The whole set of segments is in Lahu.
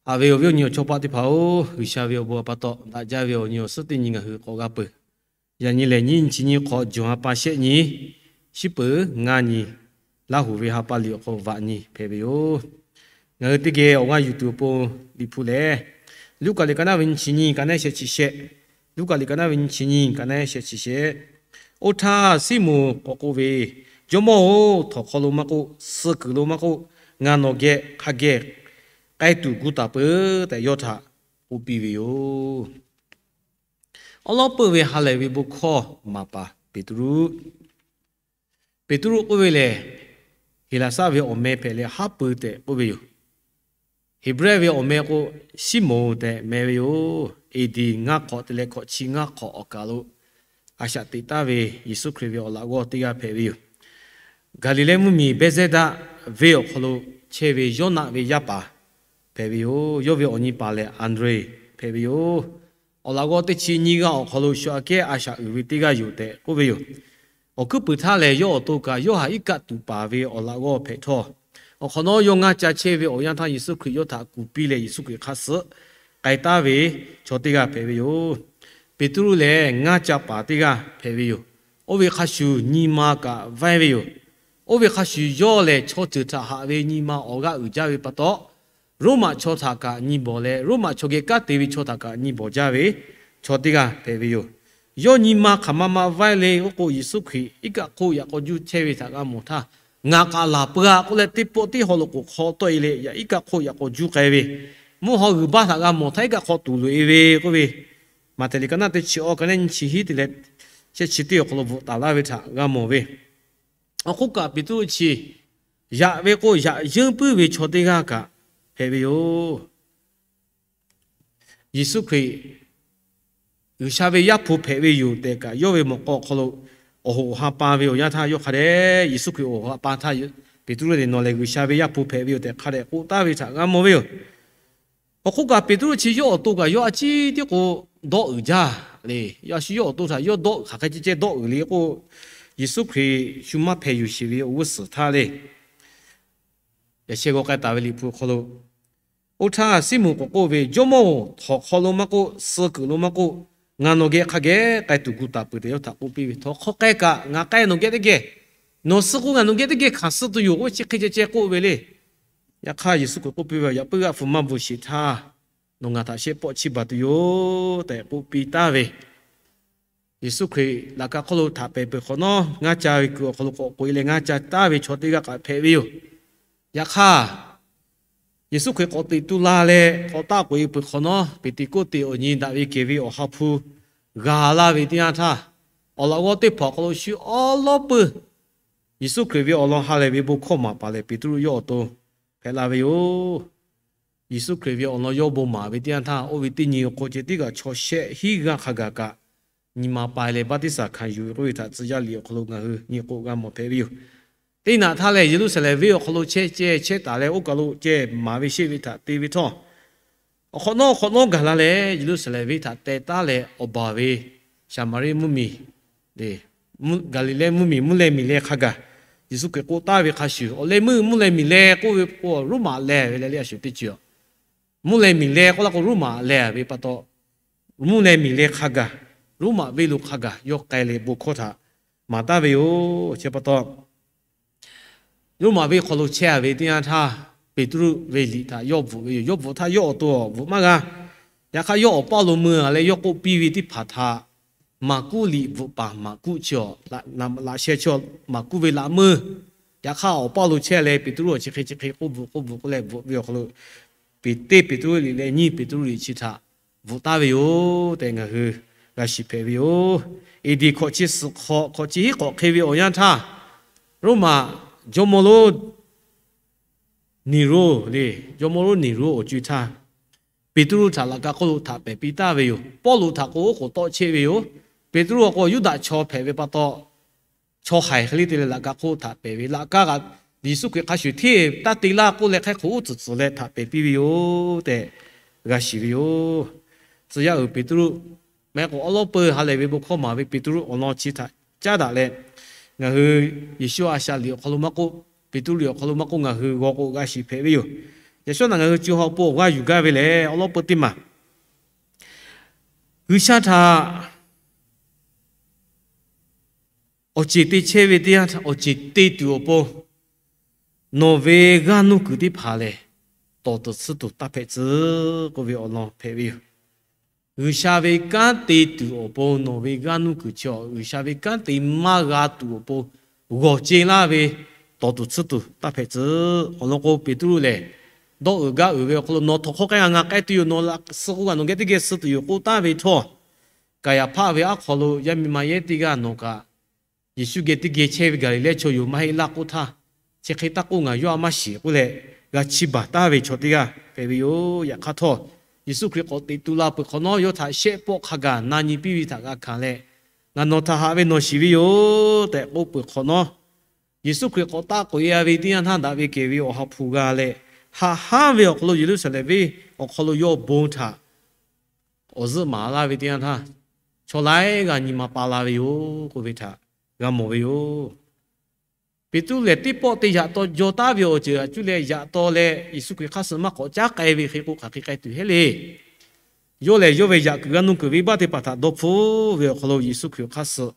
Haꞈ ve awˬ viˉ awˬ nyi awˬ chawˇ paˆ teˇ hpaˍ-oˬ, G'uiˬsha ve awˬ bon a pa taw daꞈ jaˇ ve awˬ nyi awˬ suhˉ teˇ nyi ngaˬ hui k'awꞈ g'a peuˬ. Yaꞈ nyi lehˬ, nyiˇ nyi chi nyi hk'awꞈ, June ha pa shehˆ nyi, shiˉ peuˍ ngaˇ nyi, Laˇ huˍ ve ha pa liꞈ awˬ hk'aw vaꞈ nyi hpehꞈ ve yoˬ. Ngaˬ hui teˇ geh awˬ g'aˇ yuˬ tuˬ awˬ pon Liꞈ hpu lehˬ, Luˉkaꞈ liꞈ ka naˇ ve nyiˇ chi nyiˇ, ka naˉ shehˆ chi shehˆ. Luˉkaꞈ liꞈ ka naˇ ve nyiˇ chi nyiˇ, ka naˉ shehˆ chi shehˆ. Oˇ htaˇ Siˉmonˍ k'awꞈ k'oˆ ve, Jawˇmawˇ-oˬ, htawnˍ hk'aw lo maˇ k'oˆ, suh kuiˬ lo maˇ k'oˆ, ngaˬ nawˬ geh hk'a geh k'ai tuˬ gu taˍ peuˬ tehꞈ yawˇ htaꞈ k'oˆ piˇ ve yoˬ. Awˉ lawˉ peuˇ ve ha lehˬ ve bon hkawˇ maˍ paˍ Peˍtruˆ. Peˍtruˆ k'oˆ ve lehˬ, Heˍlaˍsaˆ ve awˬ meh hpehꞈ leh Haˉ pui tehꞈ k'oˆ ve yoˬ. Heˍbrehˇ ve awˬ meh k'o, Siˉmonˍ tehꞈ meh ve yoˬ. A.D. ngaˇ hk'awꞈ te leh hkawꞈ chi ngaˇ hk'awꞈ awˬ kaˬ lo a shaꞈ teꞈ taˍ ve Yeˍsuˆ Hkriꞈ ve awˬ laꞈ g'awˇ teˇ g'aˇ hpehꞈ ve yoˬ. Gaˍliˍlehˇ mvuhˇmiˬ Behˇzehˇdaˆ venˇ awˬ hk'aw lo chehˇ ve Yawˇnaˆ ve yaˇ paˍ hpehꞈ ve yoˬ. Yawˇ ve awˬ nyi paˍ lehˬ, Anˍdrehˍ hpehꞈ ve yoˬ. Awˬ laꞈ g'awˇ teˇ chi nyiˇ g'aˇ awˬ hk'aw lo shu aꞈ kehˉ a shaꞈ uiˍ ve teˇ g'aˇ yoˬ tehꞈ k'oˆ ve yoˬ. Awˬ hkuiˉ puiˍ htaˇ lehˬ, yawˇ awˬ to kaꞈ yawˇ haꞈ iˉ kaˆ tuˍ paˍ ve awˬ laꞈ g'awˇ hpehꞈ htawˇ, awˬ hk'awꞈ nawˉ yawˇ ngaˇ ca chehˇ ve awˬ yanˇ htaˇ Yeˍsuˆ Hkriꞈ yawˇ htaꞈ kuˬ piˇ leh Yeˍsuˆ Hkriꞈ hk'aˇ suh k'ai taˍ ve chaw teˇ g'aˇ hpehꞈ ve yoˬ. Peˍtruˆ lehˬ ngaˇ ca paˍ teˇ g'aˇ hpehꞈ ve yoˬ. Oˇ ve hk'a shuˍ nyi ma kaꞈ vaiˇ ve yoˬ. Oˇ ve hk'a shuˍ yawˇ lehˬ chaw ceuˬ htaꞈ haꞈ ve nyi ma awˬ g'aˇ uiˍ jaˇ ve pa taw, Roˉmaꞈ chaw htaꞈ kaꞈ nyi bawˬ leh, Roˉmaꞈ chaw geh kanˉ te ve chaw htaꞈ kaꞈ nyi bawˬ jaˇ ve chaw teˇ g'aˇ hpehꞈ ve yoˬ. Yawˇ nyi ma hk'aˬ ma ma vaiˇ le k'oˆ k'o, Yeˍsuˆ Hkriꞈ iˉ kaˆ hk'oˆ yaꞈ k'aw juˇ chehˇ ve htaꞈ g'a mawˬ htaˇ, ngaˬ k'aꞈ laˬ peuˬ-a k'oˆ leh, teˇ pawˆ teˇ haw lo k'oˍ hk'aw tawˆ-e leh yaꞈ iˉ kaˆ hk'oˆ yaꞈ k'aw juˇ k'ai ve, mvuhˇ haw g'uiˬ baˆ htaꞈ g'a mawˬ htaˇ iˉ kaˆ hk'aw tuˍ loꞈ-e ve k'oˆ ve, Maꞈhtehˍ liꞈ ka naˇ teˇ chi awˇ, ka naˉ nyiˇ chi hiˉ te leh shehˆ chi teˇ awˬ hk'aw lo bvuhꞈ taˍ laˇ ve htaꞈ g'a mawˬ ve. Awˬ hk'oˆ kaꞈ Peˍtruˆ chi yaꞈ ve k'o, yaꞈ yeunˇ puiˉ ve chaw teˇ g'aˇ kaꞈ hpehꞈ ve yoˬ. Yeˍsuˆ Hkriꞈ G'uiˬsha ve Yaˇ hpu hpehꞈ ve yoˬ tehꞈ kaꞈ, yawˇ ve mawꞈ k'aw awˬ hk'aw lo awˬ hoꞈ awˬ ha pa ve awˬ yanˇ htaˇ, yawˇ hk'a dehꞈ Yeˍsuˆ Hkriꞈ awˬ hoꞈ awˬ ha pa htaˇ, Peˍtruˆ lehˬ nawˬ lehˬ G'uiˬsha ve Yaˇ hpu hpehꞈ ve yoˬ tehꞈ hk'a dehꞈ k'oˆ taˍ ve htaꞈ g'a mawˬ ve yoˬ. Awˬ hk'oˆ kaꞈ Peˍtruˆ chi yawˇ awˬ to kaꞈ yawˇ a ciˉ tiˉ k'o dawˇ uiˍ jaˇ le. Yawˇ a shu yawˇ awˬ to htaꞈ yawˇ dawˇ uiˍ hk'aˬ hk'e ceh ceh dawˇ uiˍ le k'o, Yeˍsuˆ Hkriꞈ shu maˇ hpehꞈ yuˬ sheˍ ve awˬ g'uˇ suhˍ htaˇ le. Yaꞈ sheh g'aw k'ai taˍ ve Liꞈ hpu awˬ hk'aw lo, oˇ htaˇ Siˉmonˍ k'awꞈ k'oˆ ve, Jawˇmawˇ-oˬ, htawnˍ hk'aw lo maˇ k'oˆ, suh kuiˬ lo maˇ k'oˆ, ngaˬ nawˬ geh hk'a geh k'ai tuˬ gu taˍ peuˬ tehꞈ yawˇ htaꞈ k'oˆ piˇ ve. Htawnˍ hk'aw k'ai kaꞈ ngaˬ k'ai nawˬ geh teˇ geh, nawˬ suh k'o ngaˬ nawˬ geh teˇ geh hkanˍ suh tuˬ yoˬ k'oˆ ve chi hk'e ceh ceh k'oˆ ve le. Yaꞈ hk'aˇ Yeˍsuˆ Hkriꞈ k'oˆ piˇ ve, Yaꞈ puiˉ g'aˆ hpu maˇ bvuhˬ sheˍ htaˇ, nawˬ ngaˬ htaꞈ shehˆ pawˆ chiˇ baˬ tuˬ yoˬ tehꞈ k'oˆ piˇ taˍ ve. Yeˍsuˆ Hkriꞈ laꞈ ka hk'oˆ lo htaꞈ pehˍ peuˬ hk'awꞈ nawˉ, ngaˇ ca ve kuiˬ awˬ hk'aw lo k'awꞈ k'oꞈ-e leh ngaˇ ca taˍ ve chaw teˇ g'aˇ kaꞈ hpehꞈ ve yoˬ. Yaꞈ hk'aˇ, Yeˍsuˆ Hkriꞈ k'awꞈ teꞈ tu la leh k'awꞈ taˆ k'oꞈ-e peuˬ hk'awꞈ nawˉ, Peˍteˍkoˆteˍ awˬ nyi daꞈ ve kehˬ ve awˬ ha hpu g'a laˇ ve teˇ yanˇ htaˇ, awˬ laꞈ g'awˇ teˇ hpaˍ awˬ hk'aw lo shu awˉ lawˉ peuˇ Yeˍsuˆ Hkriꞈ ve awˬ lawn ha lehˬ ve bon hkawˇ maˍ paˍ lehˬ, Peˍtruˆ yawˇ awˬ to hpehꞈ la ve yoˬ. Yeˍsuˆ Hkriꞈ ve awˬ lawn yawˇ bon maˍ ve teˇ yanˇ htaˇ, oˇ ve teˇ nyi awˬ hk'aw ceh teˇ g'aˇ chaw shehˆ hinˉ g'aˇ hk'a gaˬ kaꞈ, nyi ma pai leh baˆtiˆsaˬ hkanˍ yuˬ ve k'oˆ ve htaꞈ tcuh yaˇ liꞈ awˬ hk'aw lo ngaˬ hui nyi k'o g'a mawˬ hpehꞈ ve yoˬ. Teˇ naꞈ htaˇ lehˬ, Yeˍruˆsaˍlehnˍ venˇ awˬ hk'aw lo chehˇ ceh chehˇ taˍ leh, oˇ kaˬ lo ceh maˍ ve sheˆ ve htaꞈ te ve htawˇ, awˬ hk'awꞈ nawˉ awˬ hk'awꞈ nawˉ gaˬ la leh, Yeˍruˆsaˍlehnˍ venˇ htaꞈ teh taˉ leh, awˬ baˬ ve Saˍmaˍriˆ mvuhˇmiˬ, Gaˍliˍlehˇ mvuhˇmiˬ mvuhˇ leh miˬ leh hk'a gaˬ, Yeˍsuˆ Hkriꞈ k'oˆ taˍ ve hk'a shuˍ, awˬ leh meuˇ mvuhˇ leh miˬ leh k'oˆ ve k'o, Roˉmaꞈ lehˬ ve leh le a shuˍ teˇ ceuˬ, mvuhˇ leh miˬ leh k'oˆ la k'o Roˉmaꞈ lehˬ ve pa taw, mvuhˇ leh miˬ leh hk'a gaˬ, Roˉmaꞈ venˇ lo hk'a gaˬ yawˇ k'ai leh bon hkawˇ htaꞈ maˍ taˍ ve yoˬ. Chi pa taw, Roˉmaꞈ venˇ hk'aw lo chehˇ ve teˇ yanˇ htaˇ, Peˍtruˆ ve liꞈ htaꞈ yawˇ bvuhꞈ ve yoˬ. Yawˇ bvuhꞈ htaˇ yawˇ awˬ to bvuhꞈ maˇ g'a. Yaꞈ hk'aˇ, yawˇ awˬ paˇ lo meuˇ a leh yawˇ k'oˆ piˇ ve teˇ hpaˍ htaꞈ Maˍkuˆ liꞈ bvuhꞈ paˍ Maˍkuˆ chi, laꞈ sheh chi Maˍkuˆ ve laꞈ meuˇ. Yaꞈ hk'aˇ, awˬ paˇ lo chehˇ leh Peˍtruˆ awˬ chi hk'e chi hk'e k'oˆ bvuhꞈ k'oˆ bvuhꞈ k'oˆ leh bvuhꞈ ve awˬ hk'aw lo, Peˍteˇ Peˍtruˆ liꞈ leh nyiˇ Peˍtruˆ liꞈ chi htaꞈ bvuhꞈ taˍ ve yoˬ tehꞈ ngaˬ hui g'a shiˍ hpehꞈ ve yoˬ. A.D. hkawꞈ chi suhˍ hk'awꞈ hkawꞈ chi hiˉ hk'awꞈ hk'e ve awˬ yanˇ htaˇ, Roˉmaꞈ jawˇmawˇ lonˉ Neˍroˇ le, jawˇmawˇ lonˉ Neˍroˇ awˬ co-e htaˇ, Peˍtruˆ htaꞈ laꞈ ka hk'oˆ lo htaꞈ pehˍ piˇ taˍ ve yoˬ. Pawˇluꞈ htaꞈ k'o oˉ k'oˍ tawˆ chehˇ ve yoˬ. Peˍtruˆ awˬ k'o Yuˇdaꞈ chaw hpehꞈ ve pa taw, chaw haiˬ hk'e le te leh laꞈ ka hk'oˆ htaꞈ pehˍ ve. Laꞈ ka kaꞈ Yeˍsuˆ Hkriꞈ hk'a shuˍ hteˇ taˇ te laˇ k'oˆ leh hk'aˇ hk'oꞈ uˉ tcuhˍ tcuhˍ leh htaꞈ pehˍ piˇ ve yoˬ tehꞈ g'a shiˍ ve yoˬ. Tcuh yaˇ uiˍ Peˍtruˆ, maˇ heˆ k'o awˉ lawˉ peuˇ ha lehˬ ve bon hkawˇ maˍ ve Peˍtruˆ awˬ lawn chi htaꞈ caˉ daꞈ leh, ngaˬ hui Yeˍsuˆ a shaꞈ liꞈ awˬ hk'aw lo maˇ k'oˆ, Peˍtruˆ liꞈ awˬ hk'aw lo maˇ k'oˆ, ngaˬ hui g'aw k'o g'a shiˍ hpehꞈ ve yoˬ. Yaꞈ shawˉ naꞈ ngaˬ hui co ha awˬ pon awˬ g'aˇ yuˬ gaˇ ve lehˬ, awˬ lawn peu teˇ maˬ G'uiˬsha htaꞈ awˬ ceˬ te chehˇ ve teˇ yanˇ htaˇ, awˬ ceˬ te tuˬ awˬ pon nawˬ ve g'aˇ nuˇ kuiˬ teˇ hpaˍ lehˬ, tawˍ tuˬ tsuhˇ tuˬ taˇ hpehꞈ tcuh k'oˆ ve awˬ lawn hpehꞈ ve yoˬ. G'uiˬsha ve kanˉ te tuˬ awˬ pon nawˬ ve g'aˇ nuˇ kuiˬ chi awˬ, G'uiˬsha ve kanˉ te maˇ g'a tuˬ awˬ pon g'awˬ ce laˇ ve tawˍ tuˬ tsuhˇ tuˬ taˇ hpehꞈ tcuh. Awˬ lawn k'o, Peˍtruˆ lehˬ dawˇ uiˍ gaˇ uiˍ ve awˬ hk'aw lo, Nawˬ htawnˍ hk'aw k'ai g'a ngaˬ k'ai tuˬ yoˬ, nawˬ suh k'o kaꞈ nawˬ geh teˇ geh suh tuˬ yoˬ k'oˆ taˍ ve htawˇ, Kaˍyaˍhpaˆ ve aˉ hk'aw lo yaˇ miˇ ma yehˉ teˇ g'aˇ nawˬ kaꞈ Yeˍsuˆ geh teˇ geh chehˇ ve Gaˍliˍlehˇ chaw yoˬ maˇ heˆ laˇ k'oˆ htaˇ, chi hk'e taˇ k'oˆ, ngaˬ yawˇ a maˇ shiˍ k'oˆ leh g'a chiˇ baˬ taˍ ve chaw teˇ g'aˇ hpehꞈ ve yoˬ. Yaꞈ hk'aˇ htawˇ, Yeˍsuˆ Hkriꞈ k'awꞈ teꞈ tu la peuˬ hk'awꞈ nawˉ, yawˇ htaꞈ shehˆ pawˆ hk'a gaˬ na nyi piˇ ve htaꞈ g'a hkanˍ leh, Ngaˬ nawˬ htaꞈ haꞈ ve, nawˬ shiˍ ve yoˬ tehꞈ k'oˆ peuˬ hk'awꞈ nawˉ, Yeˍsuˆ Hkriꞈ k'awꞈ taˆ k'oꞈ e a ve teˇ yanˇ htaˇ, daꞈ ve kehˬ ve awˬ ha hpu g'a leh, haꞈ haˉ ve awˬ hk'aw lo Yeˍruˆsaˍlehnˍ venˇ awˬ hk'aw lo yawˇ bon htaꞈ awˬ zuhˆ maˍ laˇ ve teˇ yanˇ htaˇ, chaw laiˉ g'aˇ nyi ma pa la ve yoˬ k'oˆ ve htaꞈ g'a mawˬ ve yoˬ. Peˍtruˆ lehˬ, teˇ pawˆ te yaꞈ taw jaw taˉ ve awˬ ceuˬ htaꞈ cuˇ leh yaꞈ taw leh, Yeˍsuˆ Hkriꞈ hk'aˇ suh maˇ k'awꞈ caˉ k'ai ve hk'e k'o, hk'aˬ hk'e k'ai tuˬ heˆ le. Yawˇ lehˬ, yawˇ ve yaꞈ kuiˬ g'aˇ nuˇ kuiˬ venˇbaˆ teˇ hpaˍ htaꞈ dawˇ hpfuhˆ ve awˬ hk'aw lo Yeˍsuˆ Hkriꞈ hk'aˇ suh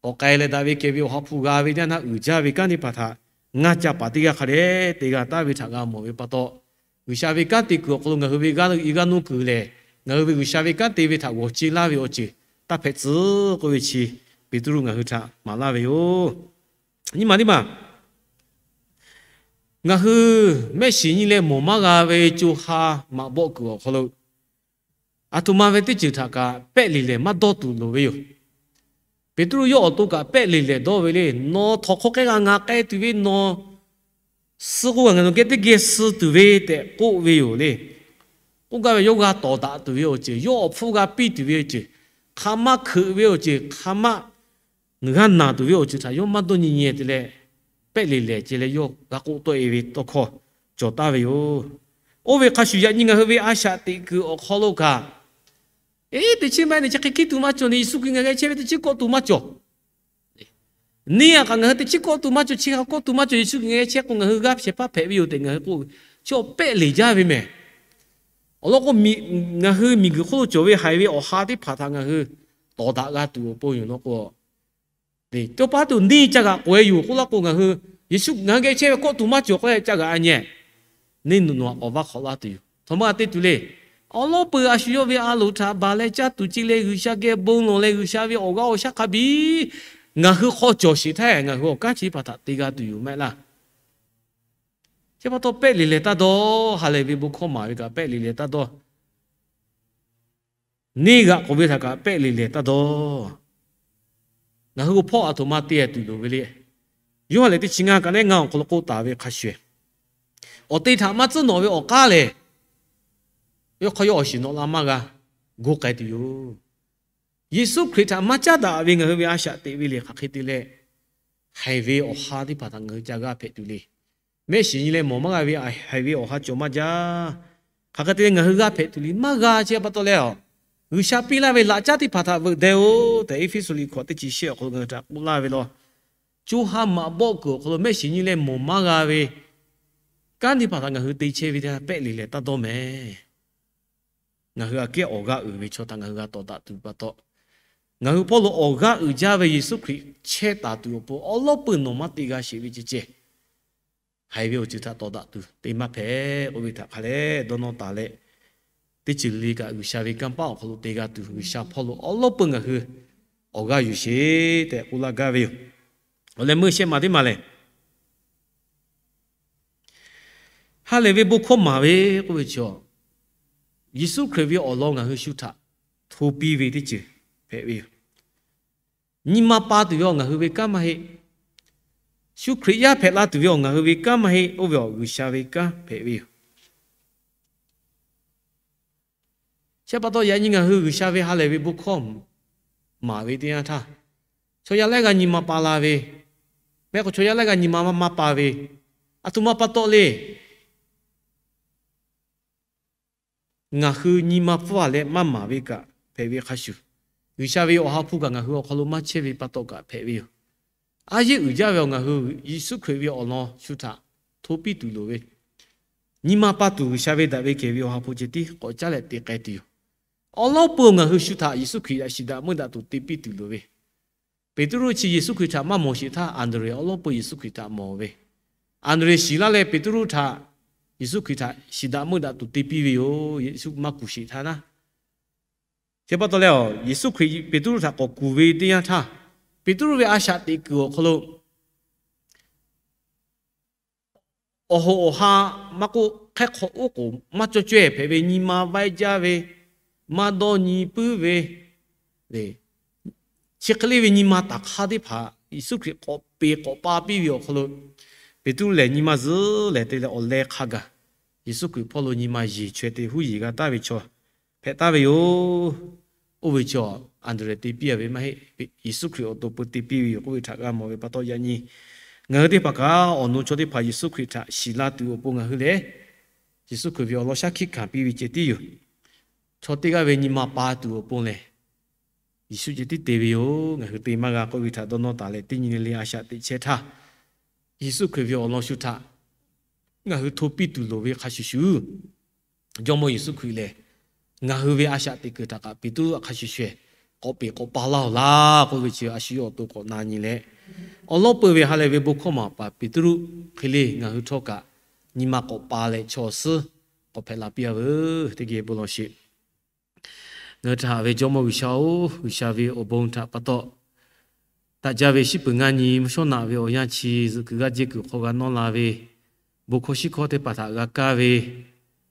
k'awꞈ k'ai leh, daꞈ ve kehˬ ve awˬ ha hpu g'a ve teˇ yanˇ htaˇ, uiˍ jaˇ ve kanˉ teˇ hpaˍ htaꞈ ngaˇ ca paˍ teˇ g'aˇ hk'a dehꞈ te g'a taˍ ve htaꞈ g'a mawˬ ve pa taw, G'uiˬsha ve kanˉ te kuiˬ awˬ hk'aw lo ngaˬ hui ve g'aˇ g'aˇ nuˇ kuiˬ lehˬ, ngaˬ hui ve G'uiˬsha ve kanˉ te ve htaꞈ g'awˬ ce laˇ ve awˬ ceuˬ taˇ hpehꞈ tcuh k'oˆ ve chi Peˍtruˆ ngaˬ hui htaꞈ maˍ laˇ ve yoˬ. Nyi ma teˇ maˬ, ngaˬ hui mehˆ shiˍ nyi leh mawˬ maˇ g'a ve co ha maꞈ bawˆ kuiˬ awˬ hk'aw lo, aˬ htoꞈ ma ve teˇ ceuˬ htaꞈ kaꞈ pehˆ leˬ lehˬ maˇ dawˇ tuˬ loˍ ve yoˬ. Peˍtruˆ yawˇ awˬ to kaꞈ pehˆ leˬ lehˬ dawˇ ve le. Nawˬ htawnˍ hk'aw k'ai g'a ngaˬ k'ai tuˬ ve, nawˬ suh k'o kaꞈ ngaˬ nawˬ geh teˇ geh suh tuˬ ve tehꞈ k'oˆ ve yoˬ le. K'oˆ gaˇ ve, yawˇ g'a tawˍ daꞈ tuˬ ve awˬ ceuˬ, yawˇ awˬ hpfuhˇ g'a piˇ tuˬ ve awˬ ceuˬ, hk'aˬ ma hkeuꞈ ve awˬ ceuˬ, hk'aˬ ma g'a naˬ tuˬ ve awˬ ceuˬ htaꞈ yawˇ maˇ dawˇ nyi nyi te leh, pehˆ leˬ lehˬ ce leh yawˇ g'a k'oˆ tawˆ e ve tawˇ hkawˇ cawˬ taˍ ve yoˬ. Oˇ ve hk'a shuˍ, yaꞈ nyi ngaˬ hui ve a shaꞈ teꞈ kuiˬ awˬ hk'aw lo kaꞈ, eˬ, teˇ chiˉ maˇ heˆ, chi hk'e kiˇ tuˬ maˇ cawˬ, Yeˍsuˆ Hkriꞈ ngaˬ geh chehˇ ve teˇ chiˉ kawˆ tuˬ maˇ cawˬ. Neˇ a kaꞈ ngaˬ hui teˇ chiˉ kawˆ tuˬ maˇ cawˬ, chi hk'a kawˆ tuˬ maˇ cawˬ, Yeˍsuˆ Hkriꞈ ngaˬ geh chehˇ k'o ngaˬ hui g'aˇ shehˍ hpaˇ hpehꞈ ve yoˬ tehꞈ ngaˬ hui k'oˆ ve, chi awˬ pehˆ leˬ jaˇ ve mehˬ. Awˬ lawn k'o, ngaˬ hui miˬguiˬ hk'oˆ lo cawˬ ve haiˬ ve awˬ ha teˇ hpaˍ htaꞈ ngaˬ hui tawˍ daꞈ g'a tuˬ awˬ pon yoˬ law k'o, teˇ pawˆ pa tuˬ neˇ ca g'aꞈ k'oꞈ e yoˬ k'oˆ laˇ k'o, ngaˬ hui Yeˍsuˆ ngaˬ hui geh chehˇ ve k'awˆ tuˬ maˇ cawˬ k'oˆ leh ca g'aꞈ a nyi, neˇ nuˬ nawˬ htaꞈ k'awꞈ vaˇ hk'awꞈ laˇ tuˬ yoˬ. Htaꞈ maˇ g'a te tuˬ le. Awˬ lawn peuˬ a shu yawˇ ve a loˍ htaꞈ baˬ leh caˇ tuˬ ce leh G'uiˬsha geh bon lawˬ leh G'uiˬsha ve awˬ g'aˇ awˬ shaˉ hk'a biˇ ngaˬ hui hk'aw cawˬ sheˍ htaˇ, ngaˬ hui awˬ kanˉ chi teˇ hpaˍ htaꞈ te g'a tuˬ yoˬ maˇ heˆ laˇ. Chi pa taw pehˆ leˬ lehˬ taˇ dawˇ. Ha lehˬ ve bon hkawˇ maˍ ve kaꞈ pehˆ leˬ lehˬ taˇ dawˇ. Neˇ g'aꞈ k'oꞈ ve htaꞈ kaꞈ pehˆ leˬ lehˬ taˇ dawˇ. Ngaˬ hui awˬ hpawˇ aˬ htoꞈ ma te tuˬ loˍ ve le. Yoˇhanˬ lehˬ teˇ chi ngaˇ kaꞈ lehˬ ngaˇ awˬ hk'aw lo k'oˆ taˍ ve hk'a shuˍ, awˬ te htaꞈ maˇ tcuhˉ nawꞈ ve awˬ k'aˉ lehˬ, yawˇ hk'aˇ yawˇ awˬ shiˍ nawꞈ la maˇ g'a, gu k'ai tuˬ yoˬ. Yeˍsuˆ Hkriꞈ htaꞈ maˇ caˉ daꞈ ve ngaˬ hui ve a shaꞈ teꞈ ve lehˬ, hk'aˬ hk'e te leh, haiˬ ve awˬ ha teˇ hpaˍ htaꞈ ngaˬ hui ca g'aˇ hpehꞈ tuˬ le. Mehˆ shiˍ nyi leh mawˬ maˇ g'a ve haiˬ ve awˬ ha cawˬ maˇ jaˇ. Hk'aˬ hk'e te leh ngaˬ hui g'aˇ hpehꞈ tuˬ le maˇ g'a. Chi pa taw leh, G'uiˬsha piˇ laˇ ve laꞈ caˉ teˇ hpaˍ htaꞈ veuꞈ deh-o tehꞈ, Eˇfeˇsuꞈ liꞈ hkawꞈ teˇ chi shehˆ awˬ hk'aw lo ngaˬ hui htaꞈ k'oˆ laˇ ve law. Co ha maꞈ bawˆ kuiˬ awˬ hk'aw lo mehˆ shiˍ nyi leh mawˬ maˇ g'a ve kanˉ teˇ hpaˍ htaꞈ ngaˬ hui te chehˇ ve teˇ yanˇ pehˆ leˬ lehˬ taˇ dawˇ mehˍ. Ngaˬ hui aꞈ kehˉ awˬ g'aˇ uiˍ ve chaw htaꞈ ngaˬ hui g'a tawˍ daꞈ tuˬ pa taw, ngaˬ hui hpawˇ lo awˬ g'aˇ uiˍ jaˇ ve Yeˍsuˆ Hkriꞈ chehˇ taˍ tuˬ awˬ pon awˬ lawn peuˬ nawˬ maˇ te g'a sheˍ ve ceh ceh, haiˬ ve awˬ ceuˬ htaꞈ tawˍ daꞈ tuˬ te maˇ hpehꞈ k'oˆ ve htaꞈ hk'a leh dawˇ nawˇ taˍ leh, teˇ ceuˬ le kaꞈ G'uiˬsha ve kanˇ paˆ awˬ hk'aw lo te g'a tuˬ G'uiˬsha hpawˇ lo awˬ lawn peuˬ ngaˬ hui awˬ g'aˇ yuˬ sheˍ tehꞈ k'oˆ laˇ gaˇ ve yoˬ. Awˬ leh meuˇ shehˆ maˬ teˇ maˬ lehˬ, ha lehˬ ve bon hkawˇ maˍ ve k'oˆ ve chaw, Yeˍsuˆ Hkriꞈ ve awˬ lawn ngaˬ hui shu htaꞈ hto piˇ ve teˇ ceuˬ hpehꞈ ve yoˬ. Nyi ma pa tuˬ ve awˬ ngaˬ hui ve kanˉ maˇ heˆ. Shu Hkriꞈ yaˇ hpehꞈ la tuˬ ve awˬ ngaˬ hui ve kanˉ maˇ heˆ. Oˇ ve awˬ G'uiˬsha ve kanˉ hpehꞈ ve yoˬ. Chi pa taw yaꞈ nyi ngaˬ hui G'uiˬsha ve ha lehˬ ve bon hkawˇ maˍ ve teˇ yanˇ htaˇ, chaw yaˇ laiˉ g'aˇ nyi ma pa la ve, mehˆ k'o chaw yaˇ laiˉ g'aˇ nyi ma maˇ pa ve, aˬ htoꞈ ma pa taw le. Ngaˬ hui nyi ma pfuhˇ a leh maˇ maˍ ve kaꞈ hpehꞈ ve hk'a shuˍ, G'uiˬsha ve awˬ ha hpu kaꞈ ngaˬ hui awˬ hk'aw lo maˇ chehˇ ve pa taw kaꞈ hpehꞈ ve yoˬ. A yeˇ uiˍ jaˇ ve awˬ ngaˬ hui Yeˍsuˆ Hkriꞈ ve awˬ lawn shu htaꞈ hto piˇ tuˬ loˍ ve, Nyi ma pa tuˬ G'uiˬsha ve daꞈ ve kehˬ ve awˬ ha hpu ceh tiˉ k'awꞈ caˉ leh te k'ai tuˬ yoˬ. Awˬ lawn peuˬ ngaˬ hui shu htaꞈ Yeˍsuˆ Hkriꞈ htaꞈ shiˍ daꞈ meuˇ daꞈ tuˬ te piˇ tuˬ loˍ ve, Peˍtruˆ chi Yeˍsuˆ Hkriꞈ htaꞈ maˇ mawˬ sheˍ htaˇ, Anˍdrehˍ awˬ lawn peuˬ Yeˍsuˆ Hkriꞈ htaꞈ mawˬ ve, Anˍdrehˍ shiˍ laˇ leh Peˍtruˆ htaꞈ Yeˍsuˆ Hkriꞈ htaꞈ shiˍ daꞈ meuˇ daꞈ tuˬ te piˇ ve yoˬ. Yeˍsuˆ maˇ kuˬ sheˍ htaˇ naˉ, chi pa taw leh, Yeˍsuˆ Hkriꞈ Peˍtruˆ htaꞈ k'awꞈ kuˬ ve teˇ yanˇ htaˇ, Peˍtruˆ ve a shaꞈ teꞈ kuiˬ awˬ hk'aw lo awˬ hoꞈ awˬ ha maˇ k'oˆ, hk'e hk'awꞈ oˉ k'oˍ maˇ cawˇ cawehˇ hpehꞈ ve nyi ma vaiˇ jaˇ ve, maˇ dawˇ nyi puiˉ ve, chi hk'e le ve nyi ma taˍ hk'aˇ teˇ hpaˍ Yeˍsuˆ Hkriꞈ k'awꞈ peˍ k'awꞈ pa piˇ ve awˬ hk'aw lo, Peˍtruˆ lehˬ nyi ma zuhˉ lehˬ te leh awˬ leh hk'a gaˬ Yeˍsuˆ Hkriꞈ hpawˇ lo nyi ma yeˬ chaweh te huˉ yeˬ g'a taˍ ve chaw hpehꞈ taˍ ve yoˬ. Oˇ ve chaw Anˍdrehˍ te piˇ a ve maˇ heˆ. Yeˍsuˆ Hkriꞈ awˬ to peu te piˇ ve yoˬ k'oˆ ve htaꞈ g'a mawˬ ve pa taw, yaꞈ nyi ngaˬ hui teˇ hpaˍ kaꞈ awˬ nu chaw teˇ hpaˍ Yeˍsuˆ Hkriꞈ htaꞈ shiˍ la tuˬ awˬ pon ngaˬ hui lehˬ, Yeˍsuˆ Hkriꞈ ve awˬ lawn shaˉ hkiˆ hkanˍ piˇ ve ceh tiˉ yoˬ. Chaw teˇ g'aˇ ve nyi ma pa tuˬ awˬ pon lehˬ, Yeˍsuˆ ceh tiˉ te ve yoˬ. Ngaˬ hui te maˇ g'a k'oˆ ve htaꞈ dawˇ nawˇ taˍ leh, teˇ nyi le le a shaꞈ teꞈ chehˇ htaˇ, Yeˍsuˆ Hkriꞈ ve awˬ lawn shu htaꞈ ngaˬ hui hto piˇ tuˬ loˍ ve hk'a shuˍ shuˍ, Jawˇmawˇ Yeˍsuˆ Hkriꞈ lehˬ, ngaˬ hui ve a shaꞈ teꞈ kuiˬ htaꞈ kaꞈ Peˍtruˆ hk'a shuˍ shuˍ k'awꞈ peˍ k'awꞈ pa laˇ oˬ laˇ k'oˆ ve chi a shu yawˇ awˬ to k'awꞈ na nyi leh, awˬ lawn peuˬ ve ha lehˬ ve bon hkawˇ maˍ paˍ Peˍtruˆ hk'e le ngaˬ hui htawˇ kaꞈ nyi ma k'awꞈ pa leh chaw awˬ suhˉ k'awꞈ hpehꞈ la piˇ a veuˬ. Teˇ geh bon lawˬ sheˍ. Ngaˬ hui htaꞈ haꞈ ve Jawˇmawˇ G'uiˬsha-oˬ, G'uiˬsha ve awˬ bon htaꞈ pa taw, daꞈ jaˇ ve shiˉ peuˬ ngaˇ nyi mvuhˇ shawˉ naꞈ ve awˬ yanˇ chi zuhꞈ kuiˬ g'aˇ jehˇ kuiˬ hk'aw g'a nawˇ la ve, bon hkawˇ shiˉ hkawˇ teˇ hpaˍ htaꞈ g'a kaˇ ve,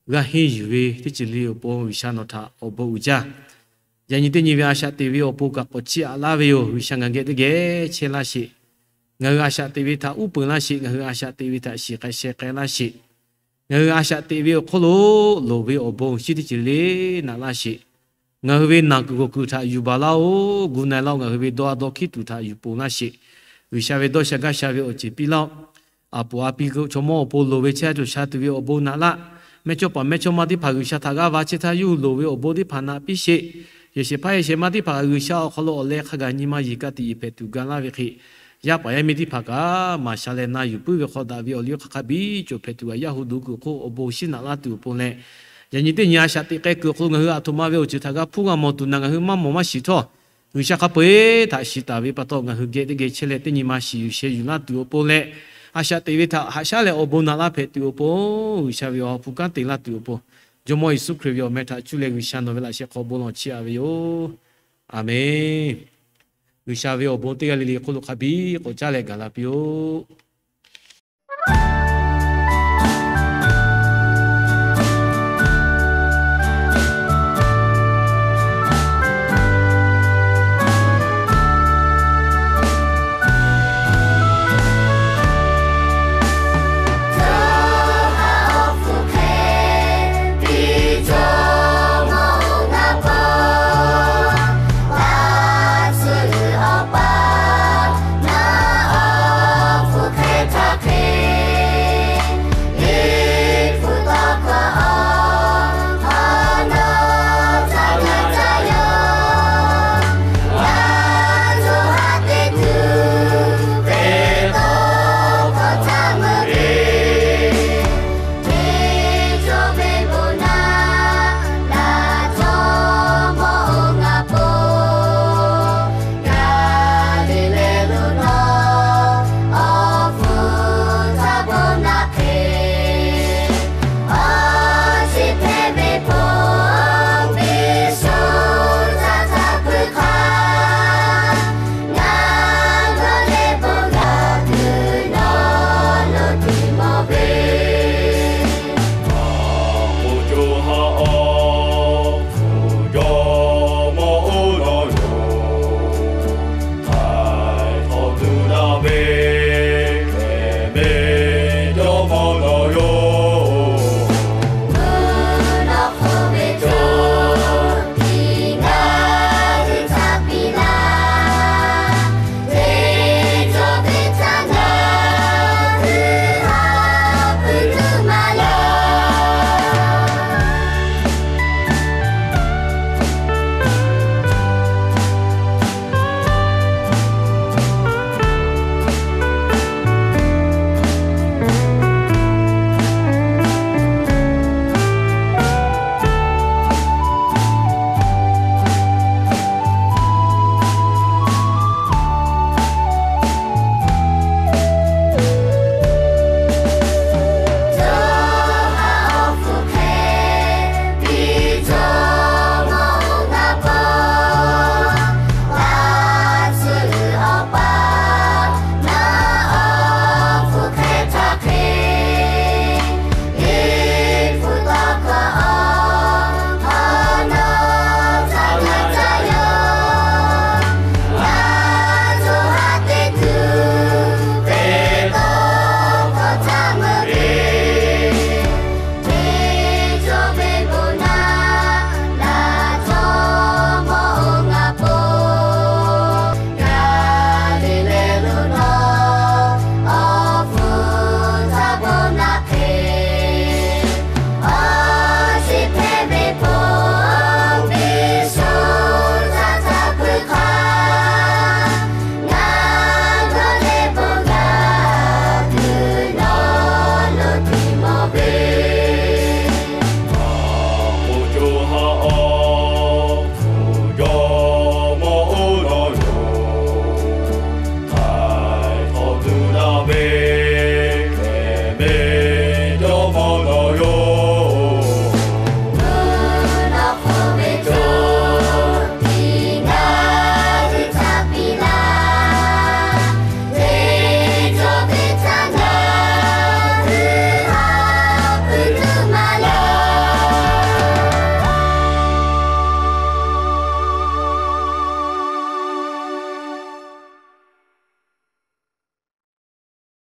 g'aˇ henˇ yuˬ ve teˇ ceuˬ le awˬ pon G'uiˬsha nawˬ htaꞈ awˬ bon uiˍ jaˇ. Yaꞈ nyi teˇ nyi ve a shaꞈ teꞈ ve awˬ pon kaꞈ k'awꞈ chiˇ aꞈ laˇ ve yoˬ. G'uiˬsha ngaˬ geh teˇ geh chehˇ laˇ sheˍ. Ngaˬ hui a shaꞈ teꞈ ve htaꞈ uˉ peunˍ laˇ sheˍ. Ngaˬ hui a shaꞈ teꞈ ve htaꞈ shiˍ k'ai sheh k'ai laˇ sheˍ. Ngaˬ hui a shaꞈ teꞈ ve awˬ hk'oˆ lo loˍ ve awˬ bon shiˉ teˇ ceuˬ le naꞈ laˇ sheˍ. Ngaˬ hui ve naˬ kuiˬ g'awˬ kuiˬ htaꞈ yuˬ baˬ laˇ-oˬ. Gu na-e laˇ-oˬ. Ngaˬ hui ve dawˇ a dawˇ hkiˉ tuˬ htaꞈ yuˬ ponˬ laˇ sheˍ. G'uiˬsha ve dawˇ sha gaˇ sha ve awˬ ceuˬ piˇ laˇ-oˆ. A poˍ a pi chaw mawˇ awˬ pon loˍ ve chehˇ a cawˬ sha tuˬ ve awˬ bon naꞈ laˇ. Mehˇchawˇpaˍ mehˇchawˇma teˇ hpaˍ G'uiˬsha htaꞈ g'aˇ va chehˇ htaˇ yawˇ hui loˍ ve awˬ bon teˇ hpaˍ naꞈ piˇ sheˍ. Yehˬ shehˍ hpaˇ yehˬ shehˍ ma teˇ hpaˍ kaꞈ G'uiˬsha awˬ hk'aw lo awˬ leh hk'a gaˬ nyi ma yeˬ ka tiꞈ yeˬ hpehꞈ tuˬ ga laˇ ve hk'e, yaˇ paˍ yaˇ miˇ teˇ hpaˍ kaꞈ maˍ sha leh na yuˬ puiˉ ve hk'aw daꞈ ve awˬ liˇ hk'aˬ hk'aˇ biˇ cawˬ hpehꞈ tuˬ g'a yaˇ hu duˬ kuiˬ awˬ hk'oˆ awˬ bon shiˉ naꞈ laˇ tuˬ awˬ pon leh, yaꞈ nyi teˇ nyi a shaꞈ teꞈ k'ai kuiˬ awˬ hk'aw lo ngaˬ hui aˬ htoꞈ ma ve awˬ ceuˬ htaꞈ g'a hpuˇ g'a mawˬ tuˬ naꞈ ngaˬ hui maˇ mawˬ maˇ shiˍ htawˇ, G'uiˬsha hk'a peu-eˬ htaꞈ shiˍ taˍ ve pa taw ngaˬ hui geh teˇ geh chehˇ leh teˇ nyi ma shiˍ yuˬ sheh yuˬ laˇ tuˬ awˬ pon leh, a shaꞈ teꞈ ve htaꞈ haꞈ shaˉ leh awˬ bon naꞈ laˇ hpehꞈ tuˬ awˬ pon, G'uiˬsha ve awˬ ha hpu kanˉ te laˇ tuˬ awˬ pon, Jawˇmawˇ Yeˍsuˆ Hkriꞈ ve awˬ meh htaꞈ cuˇ leh G'uiˬsha nawˬ ve laꞈ sheh hk'aw bon lawˬ chiˇ aꞈ ve yoˬ. Aˬmenˍ. G'uiˬsha ve awˬ bon teˇ g'aˇ le le hk'oˆ lo hk'a biˇ k'awꞈ caˉ leh gaˬ la piˇ-oˆ.